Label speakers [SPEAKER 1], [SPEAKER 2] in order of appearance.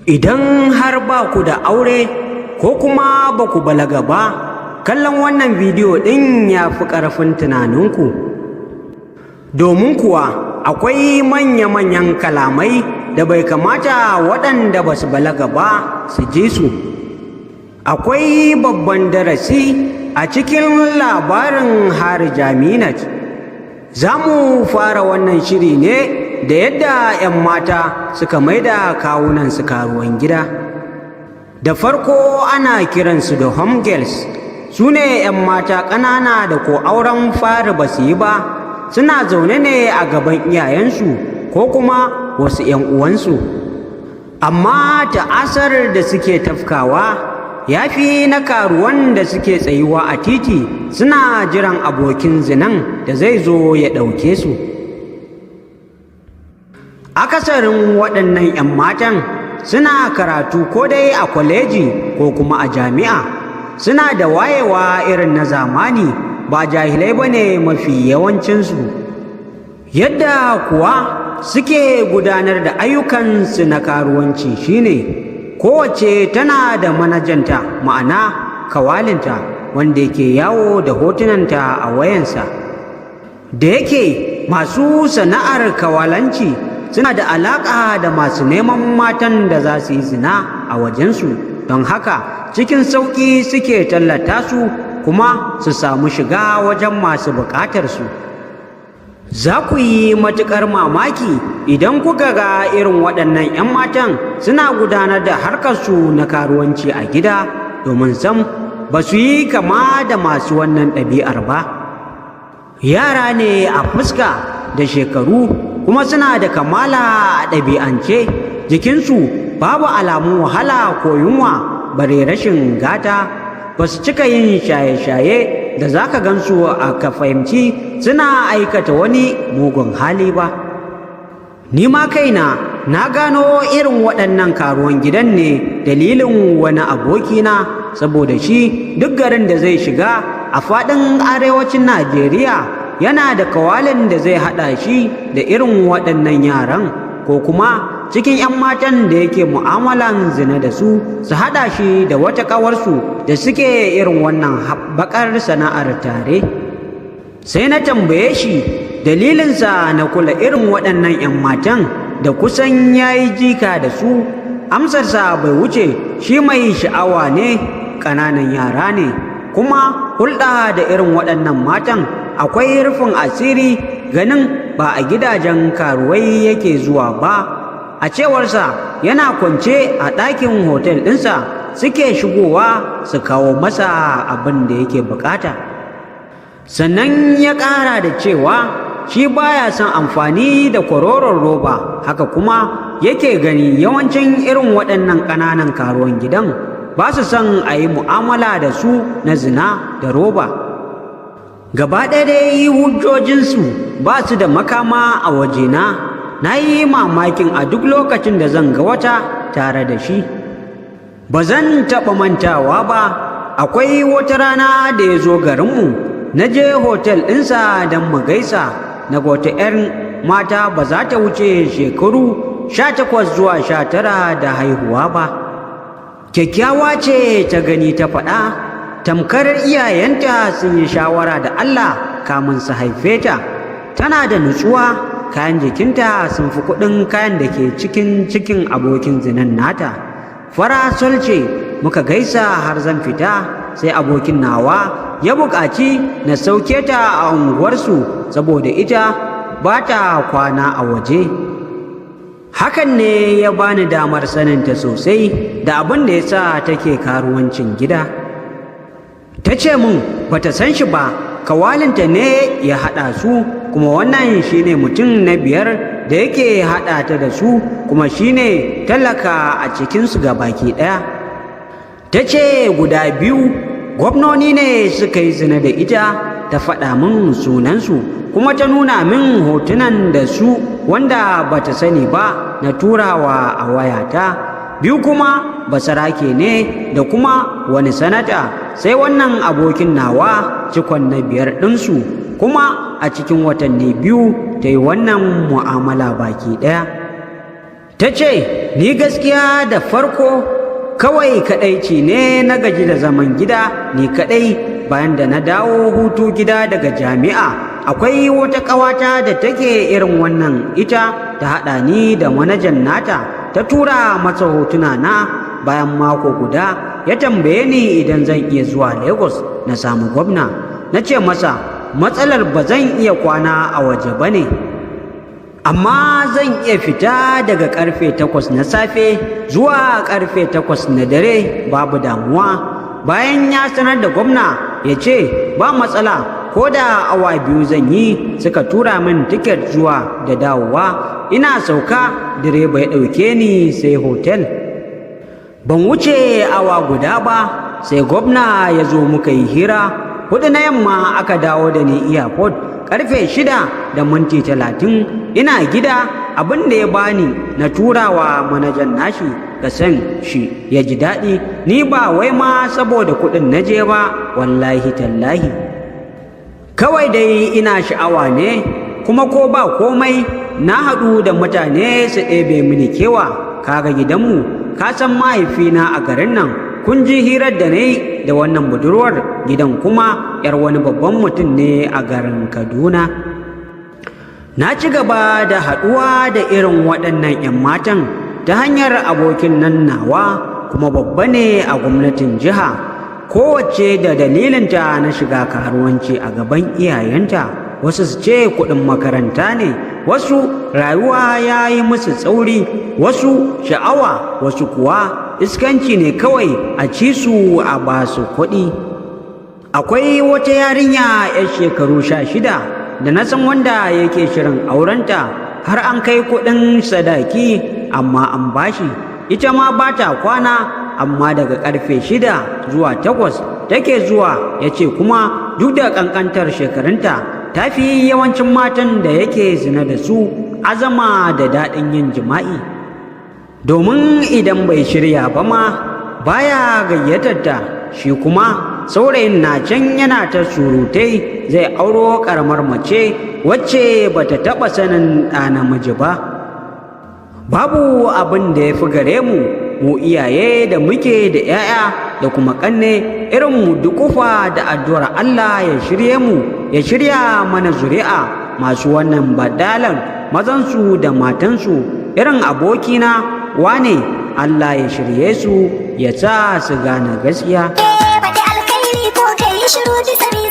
[SPEAKER 1] Idan har ba ku da aure ko kuma ba ku balaga ba, kallon wannan bidiyo ɗin ya fi ƙarfin tunaninku. Domin kuwa akwai manya-manyan kalamai da bai kamata waɗanda ba su balaga ba su ji su. Akwai babban darasi a cikin labarin Harija Minaj. Za mu fara wannan shiri ne da yadda 'yan mata suka maida kawunansu karuwan gida. Da farko ana kiransu da home girls, su ne 'yan mata ƙanana da ko auren fari ba su yi ba, suna zaune ne a gaban iyayensu ko kuma wasu 'yan uwansu. Amma ta'asar da suke tafkawa ya fi na karuwan da suke tsayuwa a titi suna jiran abokin zinan da zai zo ya ɗauke su. Akasarin waɗannan 'yan matan suna karatu ko dai a kwaleji ko kuma a jami'a, suna da wayewa irin na zamani, ba jahilai ba ne mafi yawancinsu. Yadda kuwa suke gudanar da ayyukansu na karuwanci shine kowace tana da manajanta, ma'ana kawalinta, wanda yake yawo da hotunanta a wayansa. Da yake masu sana'ar kawalanci suna da alaƙa da masu neman matan da za su yi zina a wajensu, don haka cikin sauƙi suke tallata su kuma su samu shiga wajen masu buƙatar su. Za ku yi matuƙar mamaki idan kuka ga irin waɗannan 'yan matan suna gudanar da harkarsu na karuwanci a gida, domin sam ba su yi kama da masu wannan ɗabi'ar ba. Yara ne a fuska da shekaru, kuma suna da kamala a ɗabi'ance, jikinsu babu alamun wahala ko yunwa bare rashin gata. Ba su cika yin shaye-shaye da za ka gansu a ka fahimci suna aikata wani mugun hali ba. Ni ma kaina na gano irin waɗannan karuwan gidan ne dalilin wani abokina, saboda shi duk garin da zai shiga a faɗin arewacin Najeriya yana da kawalin da zai haɗa shi da irin waɗannan yaran, ko kuma cikin 'yan matan da yake mu'amalan zina da su, su haɗa shi da wata ƙawarsu da suke irin wannan baƙar sana'ar tare. Sai na tambaye shi dalilinsa na kula irin waɗannan 'yan matan da kusan ya yi jika da su. Amsarsa bai wuce shi mai sha'awa ne, ƙananan yara ne, kuma hulɗa da irin waɗannan matan akwai rufin asiri, ganin ba a gidajen karuwai yake zuwa ba. A cewarsa yana kwance a ɗakin hotel ɗinsa suke shigowa su kawo masa abin da yake bukata. Sannan ya ƙara da cewa shi baya son amfani da kwaroron roba, haka kuma yake gani yawancin irin waɗannan ƙananan karuwan gidan ba su son a yi mu'amala da su na zina da roba. Gaba ɗaya dai hujjojinsu ba su da makama a wajena. Na yi mamakin a duk lokacin da zan ga wata tare da shi. Ba zan taɓa mantawa ba, akwai wata rana da ya zo garinmu, na je hotel ɗinsa don mu gaisa. Na ga wata 'yar mata, ba za ta wuce shekaru 18 zuwa 19 da haihuwa ba. Kyakkyawa ce ta gani ta faɗa, tamkar iyayenta sun yi shawara da Allah kamun su haife ta. Tana da nutsuwa, kayan jikinta sun fi kuɗin kayan da ke cikin cikin abokin zinan nata. Fara sol ce. Muka gaisa har zan fita, sai abokin nawa ya buƙaci na sauke ta a unguwarsu saboda ita ba ta kwana a waje. Hakan ne ya bani damar saninta sosai da abin da ya sa take karuwancin gida. Ta ce min bata san shi ba, kawalinta ne ya haɗa su, kuma wannan shine mutum na biyar da yake haɗa ta da su, kuma shine talaka a cikinsu ga baki ɗaya. Ta ce guda biyu gwamnoni ne suka yi zina da ita. Ta faɗa min sunansu kuma ta nuna min hotunan da su wanda bata sani ba na turawa a wayata. Biyu kuma basarake ne da kuma wani sanata, sai wannan abokin nawa cikon na biyar ɗinsu, kuma a cikin watanni 2 ta yi wannan mu'amala baki ɗaya. Ta ce, ni gaskiya da farko kawai kaɗaici ne, na gaji da zaman gida ni kaɗai. Bayan da na dawo hutu gida daga jami'a, akwai wata ƙawata da take irin wannan, ita ta haɗa ni da manajan nata, ta tura masa hotuna na. Bayan mako guda ya tambaye ni idan zan iya zuwa Lagos na samu gwamna. Na ce masa matsalar ba zan iya kwana a waje ba ne, amma zan iya fita daga karfe 8 na safe zuwa karfe 8 na dare, babu damuwa. Bayan ya sanar da gwamna, ya ce ba matsala, ko da awa 2 zan yi. Suka tura min tiket zuwa da dawowa. Ina sauka, direba ya ɗauke ni sai hotel. Ban wuce awa guda ba sai gwamna ya zo, muka yi hira. 4 na yamma aka dawo da ni airport. Karfe 6:30 ina gida. Abin da ya bani na turawa manajan nashi ga san shi ya ji daɗi. Ni ba wai ma saboda kuɗin na je ba, wallahi tallahi, kawai dai ina sha'awa ne. Kuma ko ba komai na haɗu da mutane su ɗebe mini kewa. Kaga gidanmu, ka san mahaifina a garin nan, kun ji hirar da na yi da wannan budurwar gidan, kuma 'yar wani babban mutum ne a garin Kaduna. Na ci gaba da haɗuwa da irin waɗannan 'yan matan ta hanyar abokin nan nawa, kuma babba ne a gwamnatin jiha. Kowace da dalilinta na shiga karuwanci a gaban iyayenta. Wasu su ce kuɗin makaranta ne, wasu rayuwa ya yi musu tsauri, wasu sha'awa, wasu kuwa iskanci ne kawai, a ci su a ba su kuɗi. Akwai wata yarinya 'yar shekaru 16 da na san wanda yake shirin aurenta, har an kai kuɗin sadaki amma an bashi. Ita ma ba ta kwana, amma daga karfe 6 zuwa 8 take zuwa. Ya ce kuma duk da ƙanƙantar shekarunta, ta fi yawancin matan da yake zina da su azama da daɗin yin jima'i, domin idan bai shirya ba ma baya gayyatar ta. Shi kuma saurayin na can yana ta surutai zai auro ƙaramar mace wacce bata taɓa sanin ɗa namiji ba. Babu abin da ya fi gare mu, mu iyaye da muke da 'ya'ya da kuma ƙanne, irin mu dukufa da addu'ar Allah ya shirye mu, ya shirya mana zuri'a masu wannan badalan, mazansu da matansu, irin abokina wane. Allah ya shirye su, ya sa su gane gaskiya.
[SPEAKER 2] Faɗi alkhairi ko kai shiru bisa.